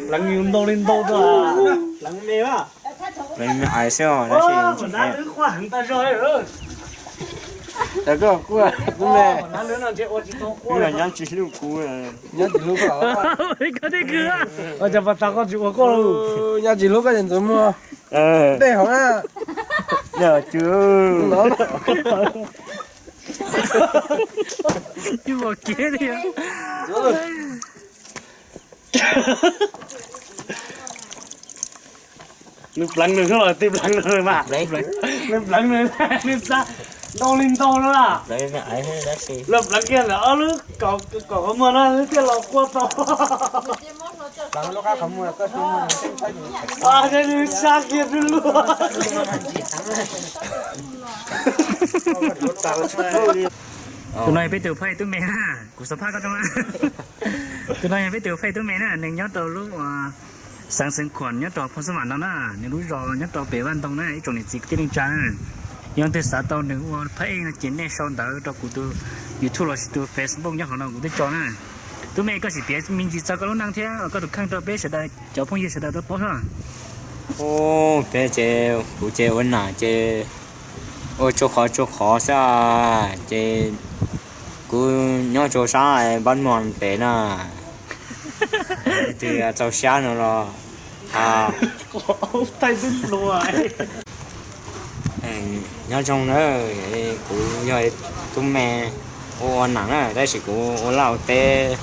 Pleev yus ntau li ntau tau, pleev me a. Pleev me ais xwb os, tab sis tsis heev. Koj kuj tub me, nyob tsis hlub kuv, nyob tsis hlub koj. Koj tej kwv, ua cas pas tas koj tsis ua koj lauj? Nyob tsis hlub koj ces ntxuav muag dej hauv na. Yog tsis ua kiag li. Nws pleev nws los twb pleev nws mas. Nws pleev nws, nws xav ntau li ntau no na. Los pleev kiag ntawm ob lub kaum qhov muag no thiaj los qua tau. Nws sab kiag luaj. Tus no yog peb tus phaij tub me na, kuv xav phaj koj tso. Tus no yog peb tus phaij tub me na, nws nyob rau lub xeev Xeev Khuam nyob rau Phoos Xab Vam no na, nws lub zos nyob rau pem Vaj Ntoo na, ib tsoom niam txiv kwv tij neej tsa na. Yog leej twg xav tau nws ua phab ej no ces nej sau ntawv rau kuv tus YouTube los sis tus Facebook nyob hauv no kuv twb tso na. Tub me, koj sim piav me ntsis txog koj lub neej thiab koj tus kheej rau peb sawv daws cov phooj ywg sawv daws tau paub thiab. Peb ces, kuv ces ua nam ces ua tsuag qhov tsuag qhov xwb, ces kuv nyob rau sab Npab Muas pem na. Leej twg txaus siab no los nyob zoo na. Kuv yog tub me ua ua nam na, tab sis kuv ua laj ua teb,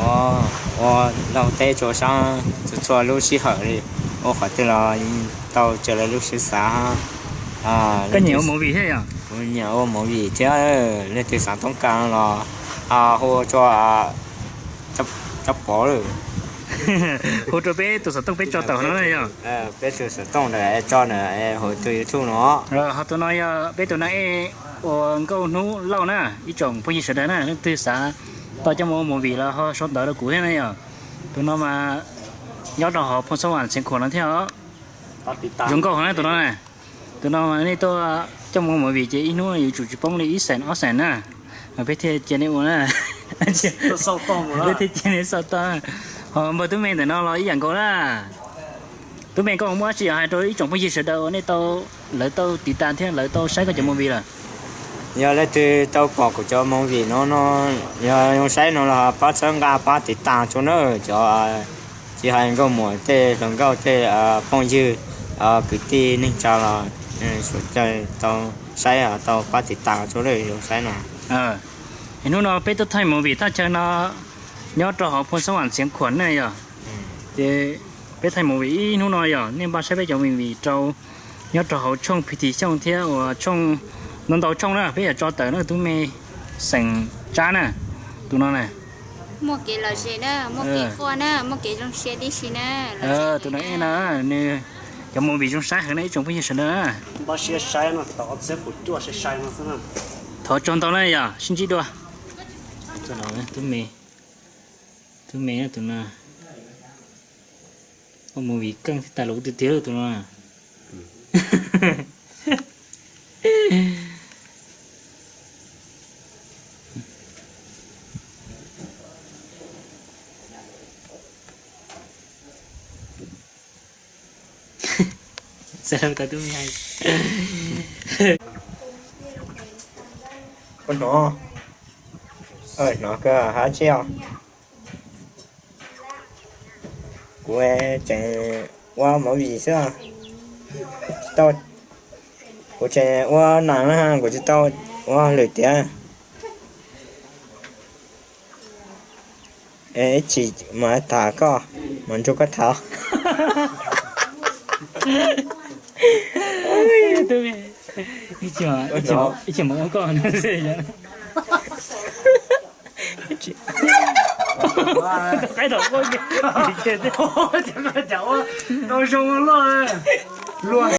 ua laj ua teb rau sab txhua txhua lub sij hawm li, ua qhov twg los tau raws li lub siab xav. Koj nyiam ua movie thiab yom? Kuv nyiam ua movie thiab, leej twg xav toob kas los hu rau Tsab Pov lawm. Hu rau peb tus xov tooj peb tso tawm no na yom? Peb tus xov tooj ntawd tso na, hu tus YouTube no. Ho tus no yog peb tus neeg ej uas nkauj hnub lauj na, ib tsoom phooj ywg sawv daws na, leej twg xav tau coj mus ua movie los ho sau ntawv rau kuv thiab na yom. Tus no mas nyob rau hauv Phoos Xab Vam Xeev Khuam no thiab os. Zoo nkauj heev na tus no na. Tus no mas nej tuaj coj mus ua movie ces ib hnub yuav tsum tsis poob li ib xees ob xees na, mas peb thiaj cia nej ua na. Peb thiaj cia nej xauj toj. Ho npawg tub me ntawm no los ib yam nkaus na. Tub me, koj muaj dab tsi hais rau ib tsoom phooj ywg sawv daws uas nej tau, lawv tau tiv tas thiab lawv tau saib koj cov movie lawm? Yog leej twg tau pom kuv cov movie no no, yog zoo saib no los pab txhawb nqa pab tiv tas tso na cov, tsis hais nkauj muam tej hluas nkauj tej phooj ywg kwv tij neej tsa los tau saib tau pab tiv tas tso na, zoo saib no. Hnub no peb tuaj thaij movie thaj chaw no nyob rau hauv Phoos Xab Vam Xeev Khuam na yom. Ces peb thaij movie ib hnub no yog nej npaj saib peb cov movie rau nyob rau hauv tshooj Phi Thi Xyooj thiab uas tshooj ntau ntau tshooj na, peb yuav tso tawm na. Tub me xeem Tsab na, tus no na. Muaj kev lom zem na, muaj kev quaj na, muaj kev zoo siab tib si na. Tus no na, nws cov movie zoo saib heev na ib tsoom phooj ywg sawv daws na. Thov tsaug ntau na yog sib ntsib dua. Tub me, tub me tus no ua movie keej thiab tas lus tiag tiag tus no. Xav tau tub me hais. Hnov, hnov kawg hab tsi os. Kuv tseem ua movie xwb, kuv tseem ua nam na, kuv tsis tau ua lwm tiam. Ib chim mas tham koj, mas nrug koj tham. Ib chim mas ua koj. Qaib tom ua, cas ua tau zoo loj, luag